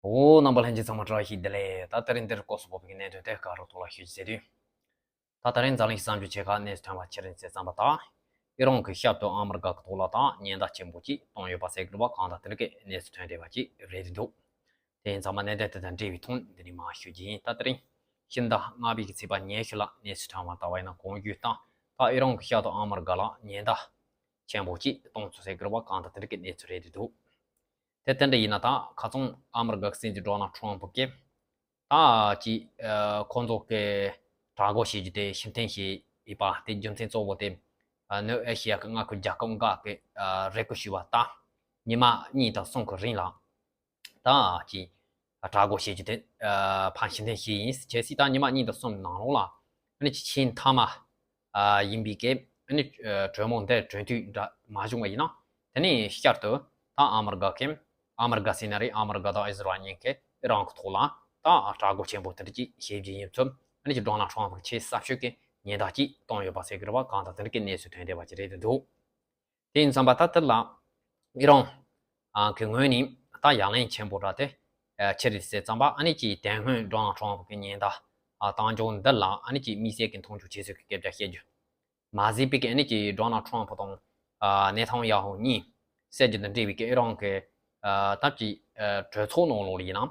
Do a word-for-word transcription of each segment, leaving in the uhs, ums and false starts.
འོ། རྣམ་པ་ལྷན་རྒྱས་ཚང་མ་བཀྲ་ཤིས་བདེ་ལེགས། ད་དེ་རིང་འདིར་སྐོར་སུ་བབས་པའི་གནད་དོན་དེ་ག་རུ་ཐོག་ལ་ཞུ་རྒྱུ་ཟེར་དུས། ད་དེ་རིང་འཛམ་གླིང་གསར་འགྱུར་ཆེ་ཁག་གནས་སུ་ཐོན་པ་ཕྱི་རིམ་གསལ་ཙམ་པ་དང་། ཨི་རན་གྱི་ཤར་དུ་ཨ་མི་རི་ཀ་གི་ཐོག་ལ་ད་ཉེན་བརྡ་ཆེན་པོ་ཅིག་བཏང་ཡོད་པ་ཟེར་གི་རེད་པ། གང་ལྟར་དེ་འདྲ་གི་གནས་སུ་ཐོན་བསྡད་པ་ཅིག་རེད་འདུག་དེ་ཡིན་ཙང་མ་གནད་དོན་དེ་དང་འབྲེལ་བའི་ཐོག་འདི་ནས་མར་ཞུ་རྒྱུ་ཡིན། ད་དེ་རིང་ཕྱི་ཟླ་ལྔ་པའི་གི་ཚེས་པ་ཉི་ཤུ་ལ་གནས་སུ་ཐོན་པ་ལྟ་བ་ཡིན་ན། གོང་ཞུས་ལྟར་ད་ཨི་རན་གྱི་ཤར་དུ་ཨ་མི་རི་ཀ་ལ་ཉེན་བརྡ་ཆེན་པོ་ཅིག་བཏང་ཚུལ་ཟེར་གི་རེད་པ། གང་ལྟར་དེ་འདྲ་གི་གནས་ཚུལ་རེད་འདུག་དེ་དེ་འདྲ་ཡིན་ན། ད་ཁ་སང་ཨ་མི་རི་ཀ་གི་སྲིད་འཛིན་ཌོ་ནལ་ཊམ་ཕུ་གིས་ད་ཅིག་ཨ་ཁོང་ཚོ་གི་དྲག་རྒོལ་བྱེད་རྒྱུ་དེ་ཕྱིར་འཐེན་བྱས་ཡོད་པ་དེ་རྒྱུ་མཚན་གཙོ་བོ་དེ། ཨ་སྣོད་ཨེ་ཤི་ཡ་གི་མངའ་ཁུལ་རྒྱལ་ཁབ་འགའ་གི་ཨ་རེ་སྐུལ་ཞུས་པ་ལྟར་ཉི་མ་གཉིས་དང་གསུམ་གི་རིང་ལ་ད་ཅིག་དྲག་རྒོལ་བྱེད་རྒྱུ་དེ་ཨ་ཕར་ཕྱིར་འཐེན་བྱས་ཡིན། བྱས་ཙང་ད་ཉི་མ་གཉིས་དང་གསུམ་ནང་ལོགས་ལ་ཨ་ནི་ཅིག་ཆེས་མཐའ་མ་ཨ་ཡིན་པའི་གི་ཨ་ནི་ཨ་གྲོས་མོལ་འདི་གྲོས་མཐུན་འདྲ་མ་བྱུང་བ་ཡིན་ན། དེ་ནས་བསྐྱར་དུ་ད་ཨ་མི་རི་ཀ་གིས་ཨ་མི་རི་ཀ་ཟེར་ན་རེད། ཨ་མི་རི་ཀ་དང་ཨི་ཟི་རལ་གཉིས་ཀས་ཨི་རན་གྱི་ཐོག་ལ་ད་དྲག་རྒོལ་ཆེན་པོ་དེ་འདྲ་ཅིག་བྱེད་རྒྱུ་ཡིན་ཚུལ་ཨ་ནི་ཅིག་ཌོ་ནལ་ཊམ་ཕུ་གིས་ཆེས་གསར་ཤོས་ཀྱི་ཉེན་བརྡ་ཅིག་བཏང་ཡོད་པ་ཟེར་གི་རེད་པ། གང་ལྟར་དེ་འདྲ་གི་གནས་ཚུལ་ཐོན་བསྡད་པ་ཅིག་རེད་འདུག་དེ་ཡིན་ཙང་པ་ད་དེ་ལ་ཨི་རན་གྱི་ངོས་ནས་ད་ཡ་ལན་ཆེན་པོ་འདྲ་དེ་ཨ་ཕྱིར་རེད་ཟེར་ཙང་པ། ཨ་ནི་ཅིག་དེ་སྔོན་ཌོ་ནལ་ཊམ་ཕུ་གི་ཉེན་བརྡ་ཨ་བཏང་ཕྱོགས་འདི་ལ་ཨ་ནི་ཅིག་དམིགས་བསལ་གྱི་མཐོང་ཆུང་བྱེད་ཚུལ་གྱི་སྐད་ཆ་བཤད་རྒྱུ་མ་ཟད་པའི་གི་ཨ་ནི་ཅིག་ཌོ་ནལ་ཊམ་ཕུ་དང་ཨ་ནེ་ཐན་ཡ་ཧུ་གཉིས་བསད་རྒྱུ་དང་འབྲེལ་བའི་གི་ཨི་རན་གྱི་ཨ་ད་ཅིག་ཨ་གྲོས་ཚོགས་ནང་ལོགས་ལ་ཡིན་ན་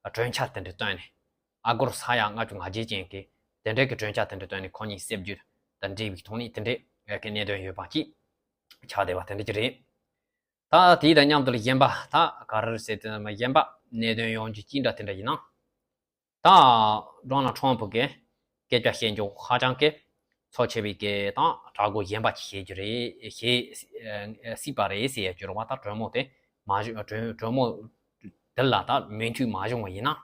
ཨ་གྲོས་འཆར་དེ་འདྲ་བཏོན་ནས། ཨ་སྒོར་ས་ཡ་ལྔ་བཅུ་ང་བརྒྱད་ཅན་གྱི་དེ་འདྲའི་གི་གྲོས་འཆར་དེ་འདྲ་བཏོན་ནས་ཁོ་གཉིས་བསད་རྒྱུ་དང་འབྲེལ་བའི་ཐོག་ནས་དེ་འདྲའི་གི་གནད་དོན་ཡོད་པ་ཅིག་ཆགས་བསྡད་པ་དེ་འདྲ་ཅིག་རེད། ད་དེ་དང་མཉམ་དུ་གཞན་པ་ད་ག་རེ་ཟེར་དུས་ཙམ་པ། གཞན་པ་གནད་དོན་ཡོང་རྒྱུ་ཅི་འདྲ་དེ་འདྲ་ཡིན་ན། ད་ཌོ་ནལ་ཊམ་ཕུ་གིས་སྐད་ཆ་བཤད་རྒྱུ་ཧ་ཅང་གི་ཚབས་ཆེ་བའི་གི་དང་དྲག་རྒོལ་གཞན་པ་ཅིག་བྱེད་རྒྱུ་རེད། བྱེད་ཨ་སྲིད་པ་རེད་ཟེར་ཡ་རྒྱུ་རེད་པ། ད་གྲོས་མོལ་དེ་མ་གྲོས་གྲོས་མོལ་དེ་ལ་ད་མོས་མཐུན་མ་བྱུང་བ་ཡིན་ན།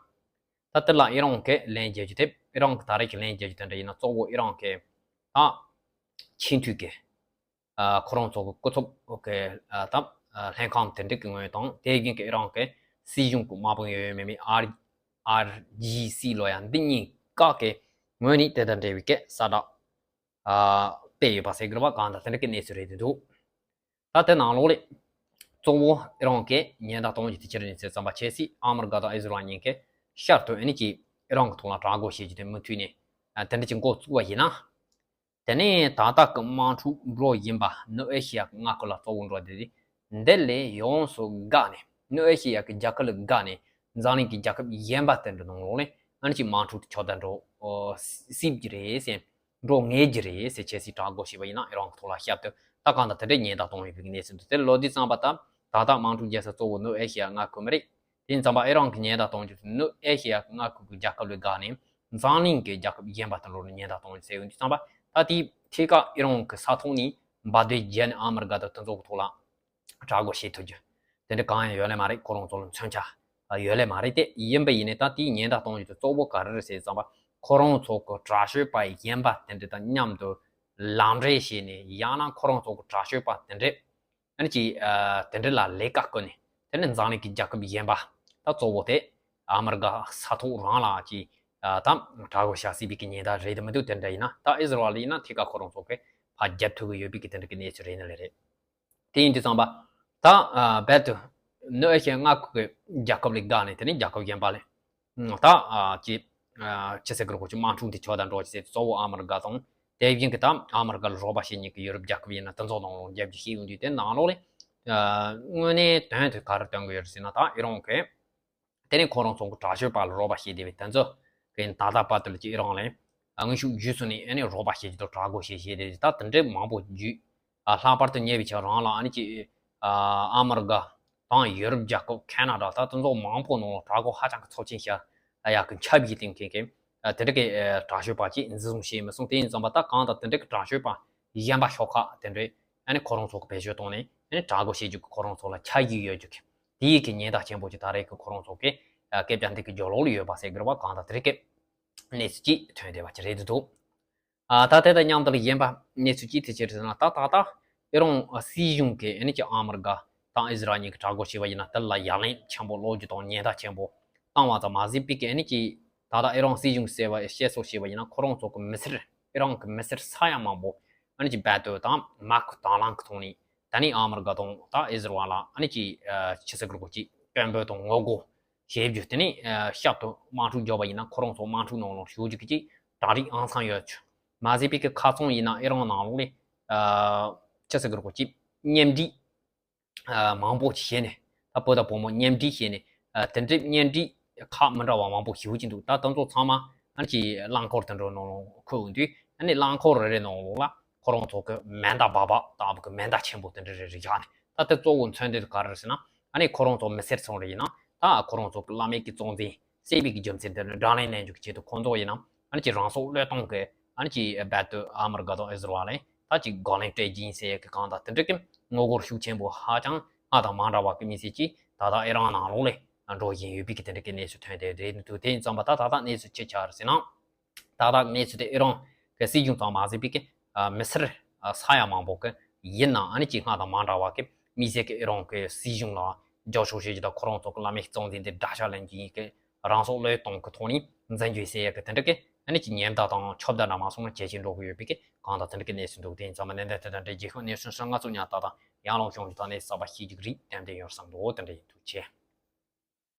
ད་དེ་ལ་ཨི་རན་གྱིས་ལན་རྒྱག་རྒྱུ་དེ། ཨི་རན་གྱིས་ད་རེས་ཀྱི་ལན་རྒྱག་རྒྱུ་དེ་འདྲ་ཡིན་ན། གཙོ་བོ་ཨི་རན་གྱི་ད་ཆེས་མཐོའི་གི་ཨ་ཁོ་རང་ཚོ་གི་སྐུ་ཚབ་གི་ཨ་ད་ཨ་ལྷན་ཁང་དེ་འདྲ་གི་ངོས་དང་། དེ་བཞིན་གྱི་ཨི་རན་གྱི་སྲིད་གཞུང་གི་དམག་དཔོན་ཡོད་ཡོད་མེད་མེད་ཨར་ཨར་ཇི་སི་ལོ་ཡ་འདི་གཉིས་ཀ་གི་ངོས་ནས་དེ་དང་འབྲེལ་བའི་གི་གསལ་བསྒྲགས་ཨ་སྤེལ་ཡོད་པ་ཟེར་གི་རེད་པ། གང་ལྟར་དེ་འདྲ་གི་གནས་ཚུལ་རེད་འདུག་ད་དེ་ནང་ལོགས་ལ་གཙོ་བོ་ཨི་རན་གྱིས་ཉེན་བརྡ་གཏོང་རྒྱུ་དེ་ཅི་རེད་ཟེར་ཙམ་པ། ཆབ་སྲིད་ཨ་མི་རི་ཀ་དང་ཨི་ཟི་རལ་གཉིས་ཀས་ཤར་དུ་ཨ་ནི་ཅིག་ཨི་རན་གྱི་ཐོག་ལ་དྲག་རྒོལ་བྱེད་རྒྱུ་དེ་མུ་མཐུད་ནས་ཨ་དེ་འདྲ་ཅིག་འགོ་བཙུགས་པ་ཡིན་ན། དེ་ནས་ད་ལྟ་གི་དམག་འཁྲུག་འགྲོ་བཞིན་པ་སྣོད་ཨེ་ཤེ་ཡ་གི་མངའ་ཁུལ་ལ་གཙོ་བོ་འགྲོ་བསྡད་དེ། འདི་ལས་ཡོངས་སུ་བརྒལ་ནས། སྣོད་ཨེ་ཤེ་ཡ་གི་རྒྱལ་ཁབ་ལས་བརྒལ་ནས་འཛམ་གླིང་གི་རྒྱལ་ཁབ་གཞན་པ་དེ་འདྲ་ནང་ལོགས་ནས་ཨ་ནི་ཅིག་དམག་འཁྲུག་དེ་ཁྱབ་གདལ་འགྲོ་སྲིད་ཀྱི་རེད་ཟེར། འགྲོ་ངེས་ཀྱི་རེད་ཟེར། ཆབ་སྲིད་དྲག་རྒོལ་བྱས་པ་ཡིན་ན་ཨི་རན་གྱི་ཐོག་ལ་ཤར་དུ་ད་གང་ལྟར་དེ་འདྲའི་ཉེན་བརྡ་གཏོང་ཡོད་པའི་གནས་ཚུལ་འདུག་དེ་ལོ་དུས་ཙམ་པ་ད་ད་ལྟ་དམག་འཁྲུག་རྒྱག་ས་གཙོ་བོ་སྣོད་ཨེ་ཤེ་ཡ་མངའ་ཁུལ་མ་རེད། དེ་ཡིན་ཙང་པ་ཨི་རན་གྱིས་ཉེན་བརྡ་གཏོང་རྒྱུ་དེ་སྣོད་ཨེ་ཤེ་ཡ་མངའ་ཁུལ་གྱི་རྒྱལ་ཁབ་ལས་བརྒལ་ནས་འཛམ་གླིང་གི་རྒྱལ་ཁབ་གཞན་པ་དེ་འདྲ་ནས་ཉེན་བརྡ་གཏོང་རྒྱུ་ཟེར་ཡོང་དུས་ཙམ་པ། ད་དེའི་ཐད་ཀར་ཨི་རན་གྱི་ས་ཐོག་ནས་འབར་མདེལ་བརྒྱབ་ནས་ཨ་མི་རི་ཀ་དང་དེ་ཚོ་གི་ཐོག་ལ་དྲག་རྒོལ་བྱེད་ཐུབ་རྒྱུ་དེ་འདྲ་གང་ཡང་ཡོད་ལེ་མ་རེད། ཁོ་རང་ཚོ་ལ་མཚོན་ཆ་ཡོད་ལེ་མ་རེད། དེ་ཡིན་པ་ཡིན་ནའི་ད་དེའི་ཉེན་བརྡ་གཏོང་རྒྱུ་དེ་གཙོ་བོ་ག་རེ་རེད་ཟེར་ཙམ་པ། ཁོ་རང་ཚོ་གི་དྲག་སྤྱོད་པ་གཞན་པ་དེ་འདྲ་དང་མཉམ་དུ་ལག་འབྲེལ་བྱས་ནས། ཡང་ན་ཁོ་རང་ཚོ་གི་དྲག་སྤྱོད་པ་དེ་འདྲས་ཨ་ནི་ཅིག་ཨ་དེ་འདྲ་ལ་ལས་ཀ་བསྐོས་ནས། དེ་ནས་འཛམ་གླིང་གི་རྒྱལ་ཁབ་གཞན་པ་ད་གཙོ་བོ་དེ་ཨ་མི་རི་ཀ་ས་ཐོག་རང་ལ་ཅིག་ཨ་ད་དྲག་རྒོལ་བྱ་སྲིད་པའི་གི་ཉེན་བརྡ་རེད་དམ་མི་འདུག་དེ་འདྲ་ཡིན་ན། ད་ཨི་ཟི་རལ་ཡིན་ན་ཐད་ཀར་ཁོ་རང་ཚོ་གི་ཕར་རྒྱབ་ཐུབ་གི་ཡོད་པའི་གི་དེ་འདྲ་གི་གནས་ཚུལ་རེད་ནི་ལས་རེད། དེ་ཡིན་དུས་ཙམ་པ་ད་ཨ་རྦད་དེ་སྣོད་ཨེ་ཤེ་ཡ་མངའ་ཁུལ་གྱི་རྒྱལ་ཁབ་ལས་བརྒལ་ནས་དེ་ནས་རྒྱལ་ཁབ་གཞན་པ་ལ་ད་ཨ་ཅིག་ཨ་ཅི་ཟེར་གི་རེད། ཁོ་ཅིག་དམག་འཁྲུག་དེ་ཁྱབ་གདལ་འགྲོ་ཅིག་ཟེར། གཙོ་བོ་ཨ་མི་རི་ཀ་དང་། དེ་བཞིན་གྱི་ད་ཨ་མི་རི་ཀ་ལ་རོགས་པ་བྱེད་མཁན་གྱི་ཡོ་རོབ་རྒྱལ་ཁབ་ཡིན་ན་དེ་ཚོ་ནང་ལོགས་རྒྱབ་ཀྱི་ཤེས་ཡོང་དུས། དེ་ནང་ལོགས་ལ་ཨ་དངོས་གནས་དོན་དེ་ག་རེ་སྟོན་གི་ཡོད་རེད་ཟེར་ན། ད་ཨི་རན་གྱིས་དེ་ནས་ཁོ་རང་ཚོ་གི་དྲག་སྤྱོད་པ་ལ་རོགས་པ་བྱེད་བསྡད་པའི་དེ་ཚོ་གི་ད་ལྟ་བར་དུ་ལ་ཅིག་ཨི་རན་ལ་ཨ་དངོས་ཤུགས་བརྒྱུད་ཚུགས་ནས་ཨ་ནི་རོགས་པ་བྱེད་རྒྱུ་དང་དྲག་རྒོལ་བྱེད་བྱེད་བསྡད་རྒྱུ་ད་དེ་འདྲའི་མང་པོ་བརྒྱུད། ཨ་ལྷག་པར་དུ་ཉེ་བའི་ཆར་རང་ལ་ཨ་ནི་ཅིག་ཨ་ཨ་མི་རི་ཀ་དང་ཡོ་རོབ་རྒྱལ་ཁབ། ཁེ་ན་ཌ། ད་དེ་ཚོ་མང་པོ་ནང་ལ་དྲག་རྒོལ་ཧ་ཅང་གི་ཚབས་ཆེན་བྱ་ཡག་གི་ཁྱབ་ཡི་སྟེང་གི་གི་ཨ་དེ་འདྲ་གི་ཨ་དྲག་སྤྱོད་པ་ཅིག་འཛིན་བཟུང་བྱས་མི་སོང་། དེ་ཡིན་ཙམ་པ་ད་གང་ལྟར་དེ་འདྲ་གི་དྲག་སྤྱོད་པ་གཞན་པ་ཤོག་ཁག་དེ་འདྲས་ཨ་ནི་ཁོ་རང་ཚོ་གི་བེད་སྤྱོད་བཏང་ནས་ཨ་ནི་དྲག་རྒོལ་བྱེད་རྒྱུ་གི་ཁོ་རང་ཚོ་ལ་ཆ་རྒྱུས་ཡོད་རྒྱུ་གི་དེའི་གི་ཉེན་བརྡ་ཆེན་པོ་ཅིག་ད་རེས་གི་ཁོ་རང་ཚོ་གི་ཨ་སྐད་ཆ་འདི་གི་རྒྱབ་ལོགས་ལ་ཡོད་པ་ཟེར་གི་རེད་པ། གང་ལྟར་དེ་འདྲ་གི་གནས་ཚུལ་ཅིག་ཐོན་བསྡད་པ་ཅིག་རེད་འདུག་ཨ་ད་དེ་དང་མཉམ་དུ་ལ་གཞན་པ་གནས་ཚུལ་ཅིག་དེ་ཅི་རེད་ཟེར་ན། ད་ད་ད་ཨི་རན་སྲིད་གཞུང་གིས་ཨ་ནི་ཅིག་ཨ་མི་རི་ཀ་དང་ཨི་ཟི་རལ་གཉིས་ཀྱིས་དྲག་རྒོལ་བྱས་པ་ཡིན་ན་དེ་ལ་ཡ་ལན་ཆེན་པོ་སློག་རྒྱུ་དང་ཉེན་བརྡ་ཆེན་པོ་བཏང་བ་ཙམ་མ་ཟད་པའི་གི་ཨ་ནི་ཅིག་ད་ལྟ་ཨི་རན་སྲིད་གཞུང་ཟེར་བ་བཤད་སྲོལ་བྱས་པ་ཡིན་ན། ཁོ་རང་ཚོ་གི་མི་སེར། ཨི་རན་གི་མི་སེར་ས་ཡ་མང་པོ་ཨ་ནི་ཅིག་རྦད་དེ་དང་དམག་དང་བླངས་ཀྱི་ཐོག་ནས་ད་ནི་ཨ་མི་རི་ཀ་དང་ད་ཨི་ཟི་རལ་ལ་ཨ་ནི་ཅིག་ཨ་ཅི་ཟེར་དགོས་རེད། ཅིག་སྐད་འབོད་དང་ངོ་རྒོལ་ བྱེད་རྒྱུ་དེ་ནས་ཞབས་ཏོག་དམག་འཁྲུག་བརྒྱབ་པ་ཡིན་ན་ཁོ་རང་ཚོ་དམག་འཁྲུག་ནང་ལ་ཞུགས་རྒྱུ་གི་ཅིག་གྲ་སྒྲིག་ཨང་ཚང་ཡོད་ཆོག་མ་ཟད་པའི་གི་ཁ་ཚང་ཡིན་ན་ཨི་རན་ནང་ལོགས་ལས་ཅི་ཟེར་གི་རེད་གོ་ཅིག་མཉམ་འབྲེལ་མང་པོ་བྱས་ནས་ད་བོད་དང་བོད་མོ་མཉམ་འབྲེལ་བྱས་ནས་དེ་འདྲའི་མཉམ་འབྲེལ་ཁག་མི་འདྲ་བ་མང་པོ་ཞུགས་ཀྱི་འདུག་ད་དེ་ཚོ་ཚང་མ་ཨ་ནི་ཅིག་རླངས་འཁོར་དེ་འདྲ་ནང་ལ་འཁོད་ཡོང་དུས་ཨ་ནི་རླངས་འཁོར་རེ་རེ་ནང་ལོགས་ལ་ཁོ་རང་ཚོ་གི་མེ་མདའ་སྦག་སྦག་ལྟ་བུ་གི་མེ་མདའ་ཆེན་པོ་དེ་འདྲ་རེ་རེ་བཞག་ནས་ད་དེ་གཙོ་བོ་མཚོན་དོན་ག་རེ་རེད་ཟེར་ན། ཨ་ནི་ཁོ་རང་ཚོ་མི་སེར་ཚོ་རེ་ཡིན་ན་ད་ཁོ་རང་ཚོ་གི་བླ་མེད་ཀྱི་གཙོ་འཛིན་བསད་པའི་གི་རྒྱུ་མཚན་དེ་ནི་དགྲ་ལན་ལེན་རྒྱུ་གི་ཆེད་དུ་ཁོ་ཚོ་ཡིན་ན་ཨ་ནི་ཅིག་རང་སྲོག་བློས་གཏོང་གི་ཨ་ནི་ཅིག་རྦད་དེ་ཨ་མི་རི་ཀ་དང་ཨི་ཟི་རལ་ལ་ད་ཅིག་རྒོལ་ལན་སྤྲད་ཀྱི་ཡིན་ཟེར་ཡ་གི་གང་ལྟར་དེ་འདྲ་གི་ངོ་རྒོལ་ཤུགས་ཆེན་པོ་ཧ་ཅང་སྔ་དང་མ་འདྲ་བ་གི་མི་སེར་གྱིས་ད་ལྟ་ཨི་རན་ནང་ལོགས་ལ་འགྲོ་བཞིན་ཡོད་པའི་གི་དེ་འདྲ་གི་གནས་ཚུལ་ཐོན་བསྡད་རེད་འདུག་དེ་ཡིན་ཙམ་པ་ད་ད་ལྟ་གནས་ཚུལ་ཅི་ཆགས་རེད་ཟེར་ན། ད་ལྟ་གནས་ཚུལ་དེ་ཨི་རན་གྱི་སྲིད་གཞུང་ཙམ་མ་ཟད་པའི་གི་མི་སེར་ས་ཡ་མང་པོ་གི་ཡིན་ནའང་ཨ་ནི་ཅིག་སྔ་དང་མ་འདྲ་བ་གི་མི་སེར་གི་ཨི་རན་གི་སྲིད་གཞུང་ལ་རྒྱབ་སྐྱོར་བྱེད་རྒྱུ་དང་ཁོ་རང་ཚོ་གི་བླ་མེད་གཙོ་འཛིན་དེ་དགྲ་ཤ་ལེན་རྒྱུ་ཡིན་གི་རང་སྲོག་བློས་གཏོང་གི་ཐོག་ནས་འཛིན་རྒྱུ་ཟེར་ཡ་གི་དེ་འདྲ་གི་ཨ་ནི་ཅིག་ཉེན་བརྡ་དང་ཁྱབ་བརྡ་འདྲ་མ་སོང་ན་ཇེ་ཆེ་འགྲོ་གི་ཡོད་པའི་གི་གང་ལྟར་དེ་འདྲ་གི་གནས་ཚུལ་འདུག་དེ་ཡིན་ཙམ་པ་ནན་ཏན་དེ་དང་འབྲེལ་རྗེས་ཤོག་གནས་ཚུལ་སོགས་ང་ཚོ་ཉག་ཏག་ཏག་ཡང་ལོང་ཤོང་རྒྱུ་དང་གནས་ཚུལ་གསར་པ་ཤེས་རྒྱུ་གི་རིགས་ཏན་ཏན་ཡོང་བསམ་འདུག་དེ་འདྲ་ཡིན། ཐུགས་རྗེ་ཆེ།